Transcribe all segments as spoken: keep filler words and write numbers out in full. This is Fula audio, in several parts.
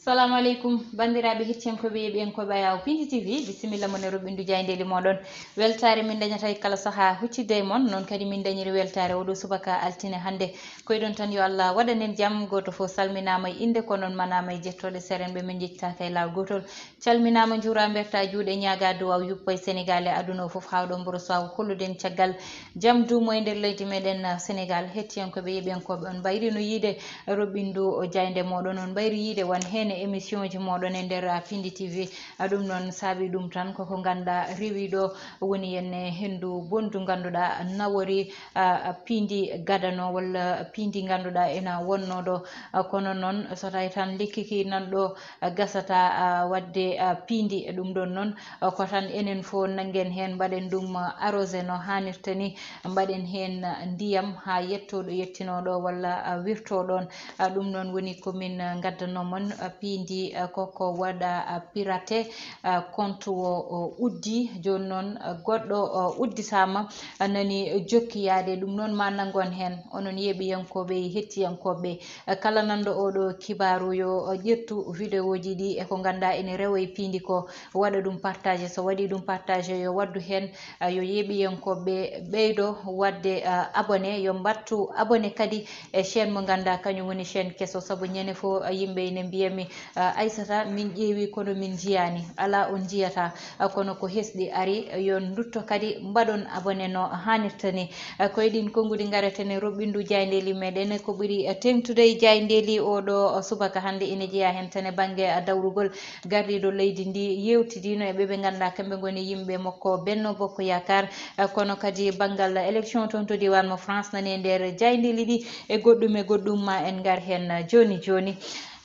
Salamu aleykum, banndiraaɓe hettiyankooɓe yeeɓiyankooɓe Ayaw Pindi T V, bisimilla mon e roɓɓindu jaayndeeli mooɗon. Weltaare min dañata e kala sahaa huccitde e mon, noon kadi min dañiri weltaare oɗo subaka altine hannde. Koyɗon tan yo Allah waɗan en jam, gooto fof salminaama e innde, ko noon manaama e jettooɗe, seerenɓe min njettitaaka e laawol gootol. Calminaama, njuuraa, mbertaa juuɗe, ñaagaa duwaaw yuppa e Senegaal e aduna o fof, haa ɗo mboro saawo kolluɗen caggal jam duumo e nder leydi meɗen, uh, Senegaal. Hettiyankooɓe, yeeɓiyankooɓe, on mbayri no yiide roɓɓindu o jaaynde mooɗon, on mbayri yiide wan heen e émission ji mooɗon e nder, uh, Pindi T V. Uh, ɗum noon saabi ɗum tan koko ngannduɗaa rewi ɗo woni henne henndu bondu ngannduɗaa nawori, uh, Pindi gadano walla Pindi ngannduɗaa ena wonno ɗo. Uh, kono noon so tawi tan lekki ki nan ɗo, uh, gasata, uh, waɗde, uh, Pindi. Ɗum ɗon noon, uh, ko tan enen fof nanngen heen, mbaɗen ɗum, uh, arrosé no haanirta ni, mbaɗen heen, uh, ndiyam haa yetto ɗo yettinoo ɗo walla, uh, wirto ɗoon. Uh, ɗum noon woni ko min, uh, ngaddanoo mon, uh, Pindi, uh, koko waɗa, uh, piraté, uh, compte o, o uddi. Jooni noon, uh, goɗɗo, uh, udditaama, uh, nani jokki yaade. Ɗum noon ma nanngon heen, onon yeeɓiyankooɓe e hettiyankooɓe. Uh, kala nanɗo oɗo kibaaru yo, uh, ƴettu vidéo ji ɗi e ko ngannduɗaa ene rewa e Pindi ko, waɗa ɗum partagé. So waɗi ɗum partagé, yo waɗdu heen, uh, yo yeeɓiyankooɓe ɓeydo waɗde, uh, abonné, yo mbattu abonné kadi e chaîne mo ngannduɗaa kañum woni chaîne keso, sabu ñande fof, uh, yimɓe ene mbiya mi, uh, Aysata, min ƴeewi kono min njiyaani. Alaa, on njiyata, uh, kono ko hesɗi ari, yo ndutto kadi mbaɗon abonné no haanirta ni. Uh, ko e ɗin konnguɗi ngareten e roɓɓindu jaayndeeli meɗen. Ko ɓuri, uh, teeŋtude e jaayndeeli oɗo, uh, subaka hannde ene jeyaa heen tan e bannge, uh, dawrugol gardiiɗo leydi ndi yeewtidiino e ɓe ɓe ngannduɗaa kamɓe ngoni yimɓe makko Benno Bokk Yaakaar. Eh, kono kadi banngal élection toon to diiwaan mo France nani e nder jaayndeeli ɗi e goɗɗum e goɗɗum ma en ngar heen, eh, jooni jooni.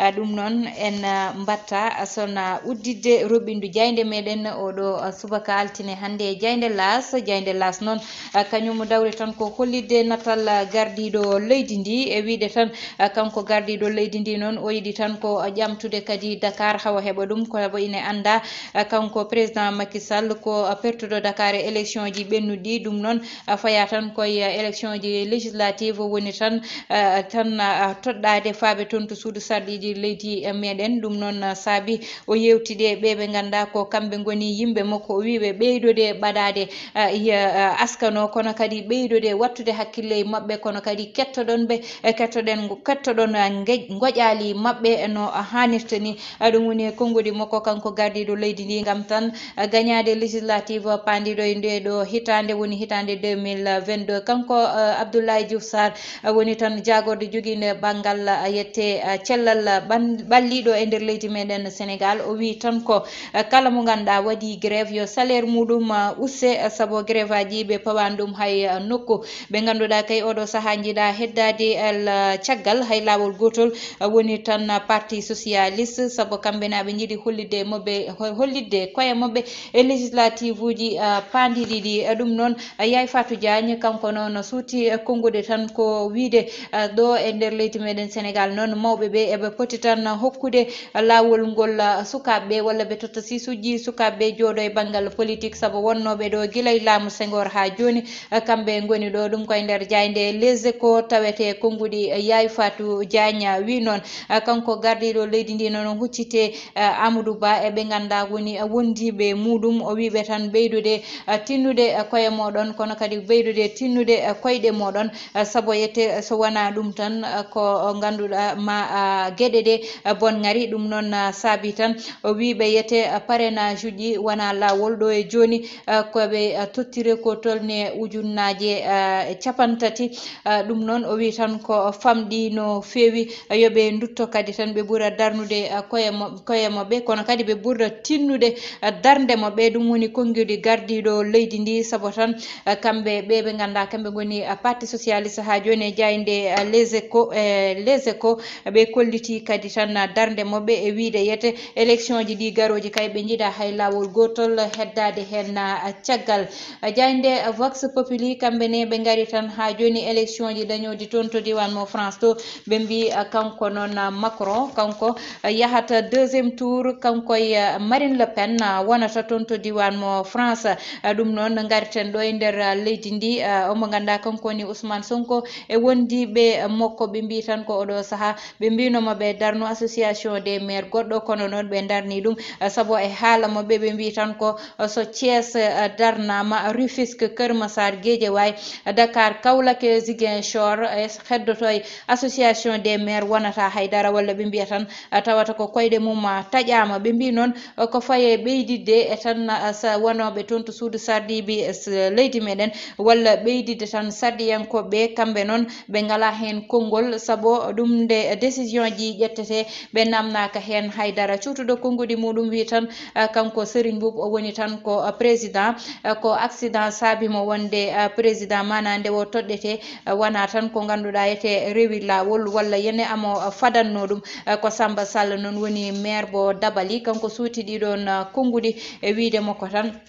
Eh, ɗum noon en, eh, mbatta, eh, sona udditde roɓɓindu jaaynde meɗen oɗo, eh, subaka altine hannde e jaaynde Laas. Jaaynde Laas noon, eh, kañum dawri tan ko hollitde natal, eh, gardiiɗo leydi ndi e wiide tan, eh, kanko gardiiɗo leydi ndi noon o yiɗi tan ko ƴamtude kadi Dakar hawa heɓa ɗum, ko sabu ine annda, eh, kanko président Macky Sall ko, eh, pertuɗo Dakar e élection ji ɓennuɗi. Ɗum noon, eh, faya tan koye, eh, élection ji législative woni tan, eh, tan, eh, toɗɗaade faaɓe toon to suudu sarɗiiji leydi, eh, meɗen. Ɗum noon, eh, saabi o yewtidi e ɓe ɓe ngannduɗaa ko kamɓe ngoni yimɓe makko. O wii ɓe ɓeydude ɓadaade, eh, iya, eh, askano, kono kadi ɓeydude wattude hakkille e maɓɓe, kono kadi kettoɗon ɓe, eh, kettoɗen, kettoɗon, eh, nge-, ngoƴaali maɓɓe no haanirta ni. Eh, ɗum woni e konnguɗi makko kanko gardiiɗo leydi ndi ngam tan, eh, gañaade législative paandiiɗo e nde ɗo hitaande, woni hitaande deux mille vingt-deux. Kanko, eh, Abdoulaye Diouf Sarr, eh, woni tan jaagorɗe jogiinde banngal, eh, yette, eh, cellal, eh, ɓan-, ɓalliiɗo e nder leydi meɗen Senegaal. O wii tan ko, eh, kala mo ngannduɗaa waɗi grève yo salaire muɗum, eh, usse, eh, sabu grève aji ɓe pawaani ɗum hay, eh, nokku. Ɓe ngannduɗaa kay oɗo sahaa njiɗa heddaade el, eh, caggal hay laawol gootol, eh, woni tan, eh, Parti Socialiste, sabu kamɓe ne aɓe njiɗi hollitde e maɓɓe, ho-, hollitde koye maɓɓe e législative uji, eh, paandiiɗi ɗi. Eh, ɗum noon, eh, Yaye Fatou Diagne, kanko noon suuti, eh, konnguɗi tan ko wiide, eh, ɗo e nder leydi meɗen Senegaal noon, mawɓe ɓe eɓe poti tan hokkude laawol ngol, eh, sukaaɓe ɓe, walla ɓe totta siisuuji sukaaɓe ɓe jooɗo e banngal politique, sabu wonnooɓe ɗo gila e laamu Senghor haa jooni, eh, kamɓe ngoni ɗo. Ɗum koye nder jaaynde Les Échos tawete konnguɗi, eh, Yaye Fatou Diagne wii noon, eh, kanko gardiiɗo leydi ndi noon huccite, eh, Amadou Ba e ɓe ngannduɗaa woni, eh, wondiiɓe muɗum. O wii ɓe tan ɓeydude, eh, tinnude, eh, koye mooɗon, kono kadi ɓeydude tinnude, eh, koyɗe mooɗon, eh, sabu yette, eh, so wonaa ɗum tan, eh, ko, eh, ngannduɗaa ma, ah, geɗe ɗe, eh, bon ngari. Ɗum noon, ah, saabi tan o wii ɓe yette, eh, parrainage uji wonaa laawol ɗo e jooni, eh, ko ɓe, eh, tottire ko tolni ujunnaaje, eh, capantati. Eh, ɗum noon o wii tan ko famɗi no feewi, eh, yo ɓe ndutto kadi tan ɓe ɓura darnude, eh, koye mo-, koye maɓɓe, kono kadi ɓe ɓura tinnude, eh, darnde maɓɓe. Ɗum woni konnguɗi gardiiɗo leydi ndi, sabu tan, eh, kamɓe ɓe ɓe ngannduɗaa kamɓe ngoni, eh, Parti Socialiste haa jooni e jaaynde, eh, Les Échos, eh, Les Échos, ɓe kolliti kadi tan, eh, darnde maɓɓe e wiide yette élection ji ɗi garooji kay ɓe njiɗa hay laawol gootol heddaade heen, ah, caggal. Ah, jaaynde Vox Populi, kamɓe ne ɓe ngari tan haa jooni élection ji dañooji toon to diiwaan mo France to. Ɓe mbi, ah, kanko noon, ah, Macron, kanko, ah, yahata deuxième tour, kanko e, ah, Marine Le Pen, ah, wonata toon to diiwaan mo France. Ah, ɗum noon ngarten ɗo e nder, ah, leydi ndi, ah, omo ngannduɗaa kanko woni Ousmane Sonko e wondiiɓe makko, ɓe mbi tan ko oɗo sahaa ɓe mbino mo ɓe darnu association des maires goɗɗo, kono noon ɓe darni ɗum, eh, sabu e haala maɓɓe ɓe mbi tan ko, eh, so Thiès, eh, darnama, Rufisque, Keur Massar, Guédiawaye, Dakar, Kaolack e Ziguinchor, eh, heddoto e association des maires wonata haydara, walla ɓe mbiya tan, eh, tawata ko koyɗe mum, ah, taƴama. Ɓe mbi noon, eh, ko faye ɓeydidde e tan, ah, sa wanoɓe toon to suudu sarɗiɓe, eh, s-, leydi meɗen, walla ɓeydidde tan sarɗiyankoɓe, kamɓe noon ɓe ngala heen konngol, sabu ɗum nde décision ji ƴettete, ɓe namnaaka heen haydara. Cuutuɗo konnguɗi muɗum wi tan, ah, kanko Serigne Mboup o woni tan ko, ah, président, ah, ko accident saabi mo wonde, ah, président, maanaa nde o toɗɗete, ah, wona tan ko ngannduɗaa ete rewi laawol walla yene amo, ah, fadanno ɗum, ah, ko Samba Sall noon woni maire mo Dabali, kanko suuti ɗiɗon, ah, konnguɗi e wiyde makko tan.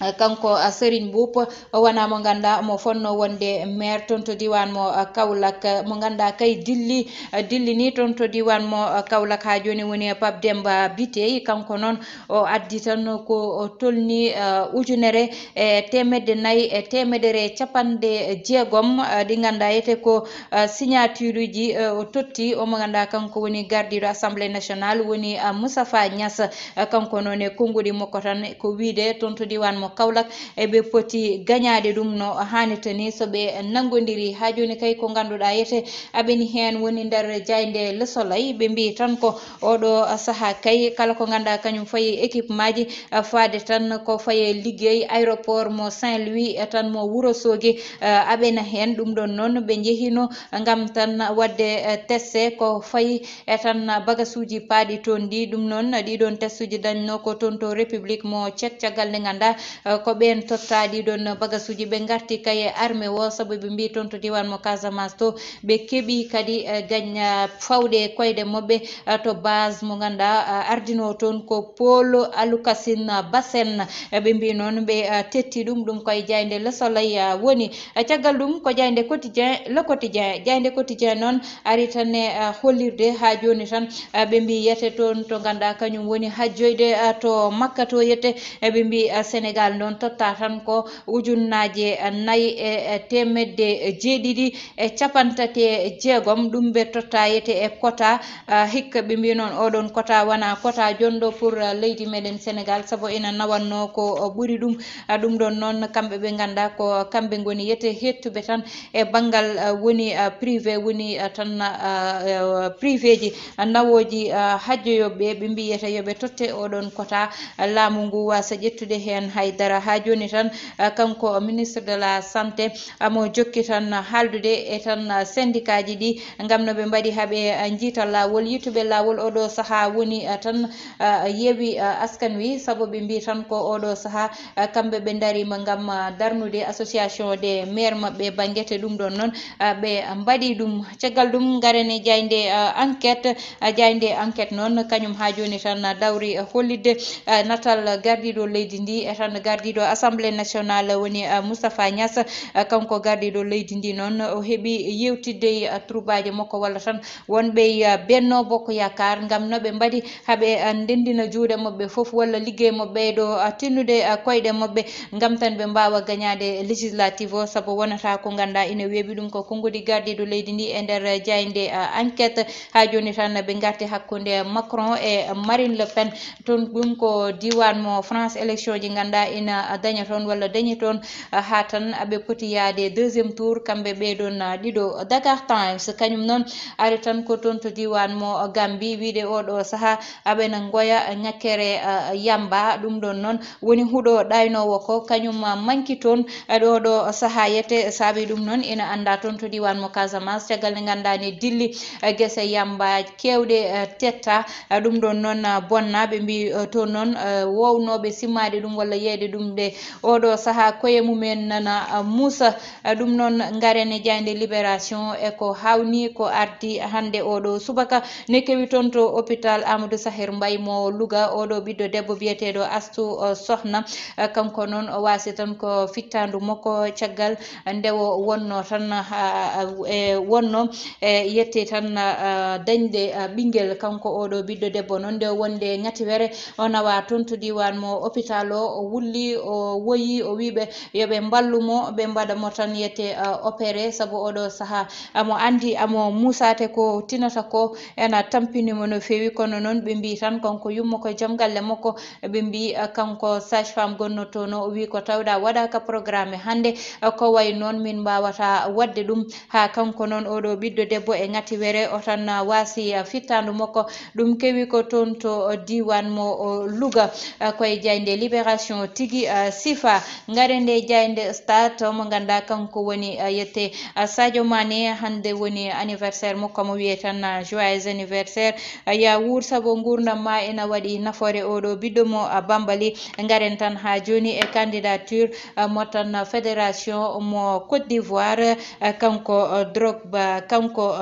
Eh, kanko, ah, Serigne Mboup, o wona mo ngannduɗaa mo fonno wonde maire toon to diiwaan mo, ah, Kaolack, mo ngannduɗaa kay dilli, ah, dilli ni toon to diiwaan mo, ah, Kaolack haa jooni woni Pape Demba Bitèye. Kanko noon o addi tan ko o tolni, ah, ujunere e teemedde nayi e teemedere capanɗe jeegom, ah, ɗi ngannduɗaa ete ko, ah, signature uji, ah, o totti o mo ngannduɗaa kanko woni gardiiɗo Assemblée nationale woni, ah, Moustapha Niasse. Eh, kanko noon e konnguɗi makko tan ko wiyde toon to diiwaan mo Kaolack, e ɓe poti gañaade ɗum no haanirta ni so ɓe nanngondiri. Haa jooni kay ko ngannduɗaa ete aɓeni heen woni nder jaaynde Le Soleil. Ɓe mbi tan ko oɗo sahaa kay kala ko ngannduɗaa kañum fayi équipe maaji, eh, faade tan ko faye liggey aéroport mo Saint-Louis, eh, tan mo Wuro Soogi, eh, aɓena heen. Ɗum ɗon noon ɓe njehino ngam tan waɗde, eh, teste ko fayi e tan bagasuuji paaɗi toon ɗi. Ɗum noon, ɗiɗon testuuji dañno ko toon to République mo Tchèque, caggal nde ngannduɗaa, eh, ko ɓeen totta ɗiɗon bagasuuji. Ɓe ngarti kay e armée o, sabu ɓe mbi toon to diiwaan mo Casamance to, ɓe keɓi kadi, eh, gañ-, eh, fawɗe e koyɗe maɓɓe, eh, to base mo ngannduɗaa, eh, ardinoo toon ko Paul Alukasin Basen. Eh, ɓe mbi noon ɓe, eh, tetti ɗum, ɗum koye jaaynde Le Soleil, eh, woni. Eh, caggal ɗum ko jaaynde Quotidien, Le Quotidien. Jaaynde Quotidien noon ari tan e, ah, hollirde haa jooni tan, ah, ɓe mbi yete toon to ngannduɗaa kañum woni hajjoyde, ah, to Makka to yete, eh, ɓe mbi, ah, Sénégal noon totta tan ko ujunnaaje, ah, nayi e, e teemedde jeeɗiɗi e capantati e jeegom, ɗum ɓe totta yete e quota, ah, hikka ɓe mbi noon oɗon quota wona quota jonɗo pour, ah, leydi meɗen Sénégal, sabu ina nawatno ko, ah, ɓuri ɗum. Ah, ɗum ɗon noon, kamɓe ɓe ngannduɗaa ko kamɓe ngoni yete heettuɓe tan e banngal, ah, woni, ah, privé, woni, ah, tan, ah, eh, privéji, ah, nawooji, ah, hajjoyooɓe, ɓe mbi yete yo ɓe totte oɗon quota, ah, laamu ngu waasa ƴettude heen hay dara. Haa jooni tan, ah, kanko ministre de la santé, amo jokki tan haaldude e tan, ah, syndicatji ɗi ngam no ɓe mbaɗi haa ɓe, ah, njiita laawol. Yiytuɓe laawol oɗo sahaa woni, ah, tan, ah, Yewwi, ah, Askan Wi, sabu ɓe mbi tan ko oɗo sahaa, ah, kamɓe ɓe ndariima ngam, ah, darnude association des maires maɓɓe bannge te. Ɗum ɗon noon, ah, ɓe mbaɗi ɗum. Caggal ɗum ngaren e jaaynde, ah, Enquête. Ah, jaaynde Enquête noon kañum haa jooni tan, ah, dawri, ah, hollitde, ah, natal gardiiɗo leydi ndi e tan gardiiɗo Assemblée nationale woni, ah, Moustapha Niasse. Ah, kanko gardiiɗo leydi ndi noon o heɓi yewtidde e, ah, turbaaji makko walla tan wonɓe, ah, Benno Bokk Yaakaar ngam no ɓe mbaɗi haa ɓe, ah, ndenndina juuɗe maɓɓe fof walla liggey maɓɓe ɓeydo, ah, tinnude, ah, koyɗe maɓɓe ngam tan ɓe mbaawa gañaade législative o, sabu wonata ko ngannduɗaa ina weeɓi. Ɗum ko konnguɗi gardiiɗo leydi ndi e nder jaaynde, ah, Enquête. Haa jooni tan ɓe ngarti hakkunde Macron e Marine Le Pen. Toon ɗum ko diiwaan mo France, élection ji ngannduɗaa ina daña toon walla dañi toon, ah, haa tan aɓe poti yahde deuxième tour, kamɓe ɓee ɗoon, ah, ɗiɗo. Dakar Times kañum noon ari tan ko toon to diiwaan mo Gambie, wiyde oɗo sahaa aɓena ngoya ŋakkere, ah, yamba. Ɗum ɗon noon woni huɗo ɗaynoowo ko kañum, ah, manki toon, ah, ɗo ɗo sahaa yete. Saabi ɗum noon ina annda toon to diiwaan mo Casamance, caggal nde ngannduɗaa ne dilli, ah, gese yamba keewɗe, ah, tetta. Ah, ɗum ɗon noon, ah, bonna. Ɓe mbi, ah, toon noon, ah, wownooɓe simmaade ɗum walla yeeyde ɗum ɗe oɗo sahaa koye mumen nana, ah, muusa. Ah, ɗum noon ngaren e jaaynde Libération e ko hawni ko arti hannde oɗo subaka. Ne kewi toon to hôpital Amadou Sakhir Mbaye mo Louga, oɗo ɓiɗɗo debbo biyeteeɗo Astou, ah, Sokhna. Ah, kanko noon o waasi tan ko fittaandu makko caggal nde o wonno tan, ah, ah, e wonno e yette tan, ah, dañde, ah, ɓinngel. Kanko oɗo ɓiɗɗo debbo noon nde o wonde ŋatiwere o nawa toon to diiwaan mo hôpital o, o wulli li o woyi, o wiiɓe yo ɓe mballu mo, ɓe mbaɗa mo tan yete opéré, sabu oɗo saha amo andi amo musate ko tinata ko. Ena tampini mo no feewi, kono noon ɓe mbi tan kanko yumma ko joom galle makko. Ɓe mbi kanko sage femme gonnotono, o wi ko tawda waɗaka programme hannde. Ko way noon min mbawata wadde ɗum. Ha kanko noon oɗo ɓiɗɗo debbo e ŋati were o tan waasi fittandu makko. Ɗum kewi ko toon to diwan mo Louga. Koye jayde Libération tigi sifa. Ngare nde jayde Stade mo ganduɗa kanko woni yette Sadio Mané, hannde woni anniversaire makko mo wiye tan joyeux anniversaire. Ya wuur sabu ngurdam ma ena waɗi nafoore oɗo ɓiɗɗo mo Bambali. Ngaren tan ha joni e candidature mo tan fédération mo Côte d'Ivoire. Kanko Drogba, kanko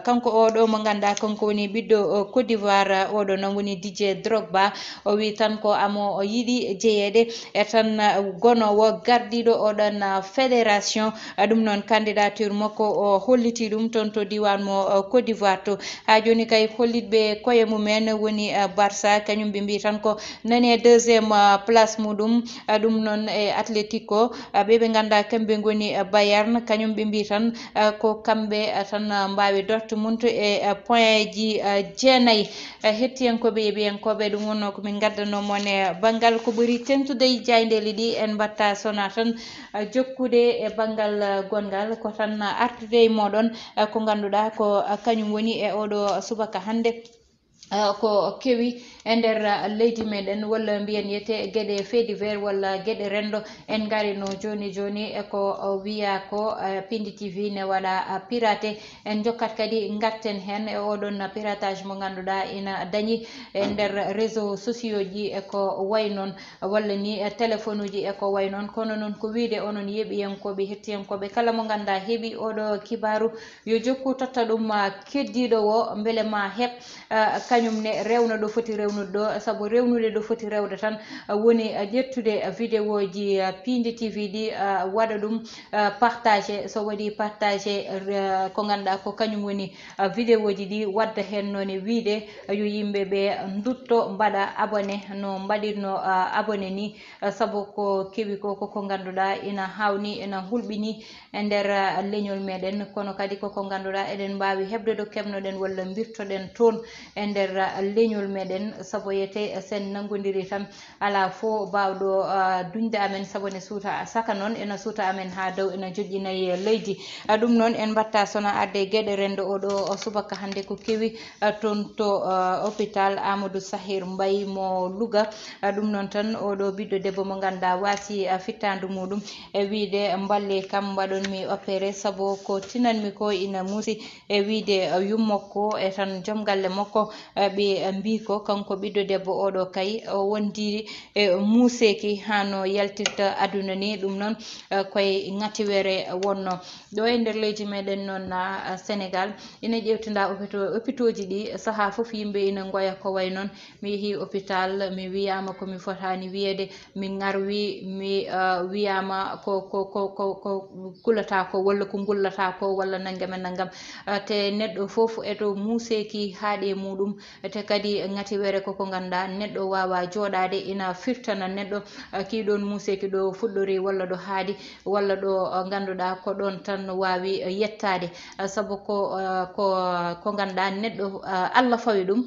kanko oɗo mo ganduɗa kanko woni ɓiɗɗo Côte d'Ivoire, oɗo noon woni Didier Drogba. O wi tan ko amo o yiɗi jeyeede e tan gonowo gardiɗo oɗon fédération. Ɗum noon candidature makko o holliti ɗum toon to diwan mo Côte d'Ivoire to. Ha joni kay hollitɓe koye mumen woni Barça, kañum ɓe mbi tan ko nani e deuxième place muɗum. Ɗum noon e Atlético, ɓe ɓe ganduɗa kamɓe goni Bayern, kañum ɓe mbi tan ko kamɓe tan mbawi Dortmund e point ji jeenayi. Hettiyankoɓe yeɓiyankoɓe, ɗum wonno ko min gaddanno mon e banngal ko ɓuri tentude e jayndeli ɗi. En mbatta sona tan jokkude e banngal gonngal, ko tan artude e moɗon ko ganduɗa ko kañum woni e oɗo subaka hannde. Ko kewi e nder leydi meɗen, walla mbiyen yete geɗe fait divers walla geɗe rendo. En ngarino joni joni e ko wiya ko Pindi T V ne waɗa pirate. En jokkat kadi ngarten hen e oɗon piratage mo ganduɗa ina dañi e nder réseau sociaux ji e ko way noon, walla ni e téléphone uji e ko way noon. Kono noon ko wiide onon yeeɓiyankoɓe, hettiyankoɓe, kala mo ganduɗa heeɓi oɗo kibaru, yo jokku totta ɗum keddiɗo o, beele ma heeɓ kañum ne rewna ɗo foti rewnude ɗo, sabu rewnude ɗo foti rewde tan woni ƴettude vidéo ji Pindi T V ɗi, waɗa ɗum partage. So waɗi partage ko ganduɗa ko kañum woni vidéo ji ɗi, wadda hen noone wiide yo yimɓe ɓe ndutto mbaɗa abonné no mbaɗirno abonné ni, sabu ko kewi ko koko ganduɗa ina hawni ina hulɓini e nder leñol meɗen, kono kadi koko ganduɗa eɗen mbawi heɓde ɗo keɓnoɗen walla mbirtoɗen toon e nder leñol meɗen. Sabu yete sen nanngodiri tan, ala fo bawɗo duñde amen, sabu ne suuta saka noon ena suuta amen ha dow, ena joƴƴina e leydi. Ɗum noon en mbatta sona arde e geɗe rendo oɗo o subaka hannde ko kewi toon to hôpital Amadou Sahir Mbaye mo Louga. Ɗum noon tan oɗo ɓiɗɗo debbo mo ganduɗa waasi fittandu muɗum e wiide mballe kam mbaɗon mi opéré, sabu ko tinanmi ko ina muusi. E wiide yummakko e tan joom galle makko, ɓe mbi ko kanko ɓiɗɗo debbo oɗo kay o wondi e muuseeki hano yaltirta aduna ni. Ɗum noon koye ŋatiwere wonno. Ɗo e nder leydi meɗen noon, Sénégal, ina ƴewtinda hôpitaux, hôpitaux ji ɗi saaha fof yimɓe ina ngoya ko way noon. Mi yeehi hôpital, mi wiyama ko mi fotani wiyeede, mi ŋarwi, mi wiyama ko ko ko ko ko kulata ko walla ko gullata ko walla nanngam e nanngam. Te neɗɗo fof eto muuseeki haaɗe muɗum. Te kadi ŋatiwere koko ganduɗa neɗɗo wawa jooɗade ina firtana neɗɗo, kiɗon muuseeki ɗo fuɗɗori walla ɗo haaɗi walla ɗo ganduɗa ko ɗon tan wawi yettade. Sabu ko ko ko ganduɗa neɗɗo Allah fawi ɗum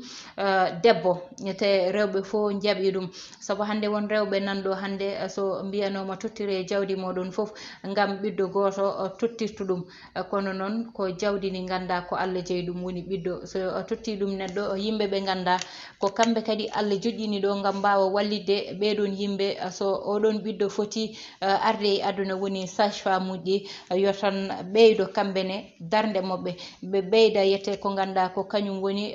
debbo, te rewɓe fof jaaɓi ɗum. Sabu hannde won rewɓe nan ɗo hannde, so mbiyanoma tottire jawdi moɗon fof ngam ɓiɗɗo goto tottirtu ɗum. Kono noon ko jawdi ndi ganduɗa ko Allah jeyi ɗum woni ɓiɗɗo. So totti ɗum neɗɗo, yimɓe ɓe ganduɗa ko kamɓe kadi Allah joƴƴini ɗo ngam mbawa wallitde ɓeɗon yimɓe. So oɗon ɓiɗɗo foti arde e aduna woni sage femme uji, yo tan ɓeydo kamɓe ne darnde maɓɓe, ɓe ɓeyda yete ko ganduɗa ko kañum woni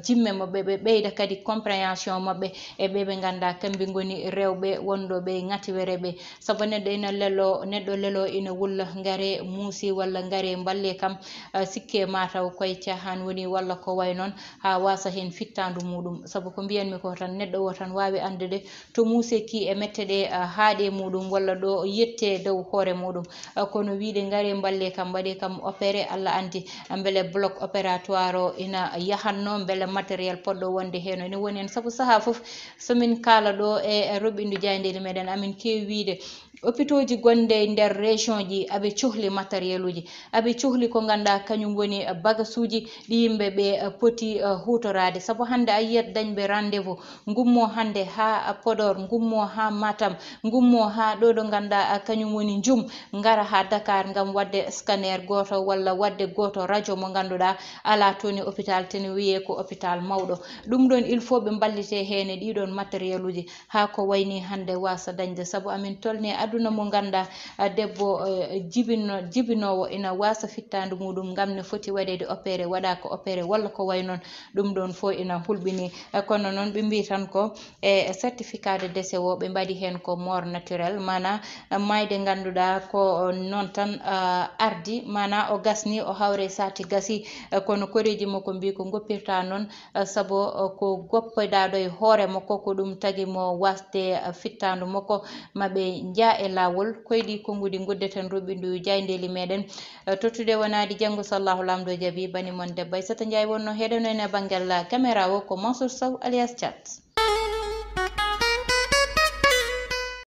jimme maɓɓe, ɓe ɓeyda kadi compréhension maɓɓe e ɓe ɓe ganduɗa kamɓe goni rewɓe wonɗo ɓe ŋatiwere ɓe. Sabu neɗɗo ina lelo, neɗɗo lelo ina wulla ngare muusi walla ngare mballe kam, sikke mataw koye cahan woni walla ko way noon. Ha wasa heen fittaandu muɗum. Sabu ko mbiyanmi ko tan, neɗɗo o tan waawi anndude to muuseki e mette ɗe, ah, haaɗe muɗum walla ɗo yette dow hoore muɗum. Ah, kono wiide ngare mballe kam, mbaɗe kam opéré, Allah anndi, ah, mbele bloc opératoire o ina yahatno, mbele matériel poɗɗo wonde heen o ina woni heen. Sabu sahaa fof so min kaala ɗo e, e roɓɓindu jaayndeeli meɗen, amin keewi wiide hôpitaux ji gonɗe e nder région ji, aɓe cohli matériel uji, aɓe cohli ko ngannduɗaa kañum woni bagasuuji ɗi yimɓe ɓe, eh, poti, eh, huutoraade. Sabu hannde a yiyat dañɓe rendez-vous, ngummo hannde haa Podor, ngummo haa Matam, ngummo haa ɗo ɗo ngannduɗaa, ah, kañum woni Njum, ngara haa Dakar ngam waɗde scanner gooto walla waɗde gooto radio mo ngannduɗaa alaa toon e hôpital, tene wiyee ko hôpital mawɗo. Ɗum ɗoon, il faut ɓe mballitee heen e ɗii ɗoon matériel uji. Haa ko wayni hannde wasa dañde, sabu amin tolni e aduna mo ngannduɗaa, ah, debbo, eh, jibino-, jibinoowo ina wasa fittaandu muɗum ngam ne foti waɗeede opéré, waɗaaka opéré walla ko way noon, ɗum ɗoon fof ina hulɓini. Eh, kono noon ɓe mbii tan ko e certificat de décès o ɓe mbaɗi heen ko mort naturel, maanaa, ah, maayde ngannduɗaa ko noon tan, ah, ardi, maanaa o gasni, o hawre sati gasi, eh, kono koreeji makko mbii ko ngoppirta noon, eh, sabu, eh, ko goppodaɗo e hoore makko, ko ɗum tagi mo wasde, eh, fittaandu makko. Ma ɓe njaa e laawol, koyɗi konnguɗi ngoddeten roɓɓindu jaayndeeli meɗen, eh, tottude wonaadi janngo so Allahu Laamɗo jaɓi, bani mon debbo Aysata Njaay wonno heɗeno en e banngal, eh, caméra o ko Mansour Sow alias Thiat.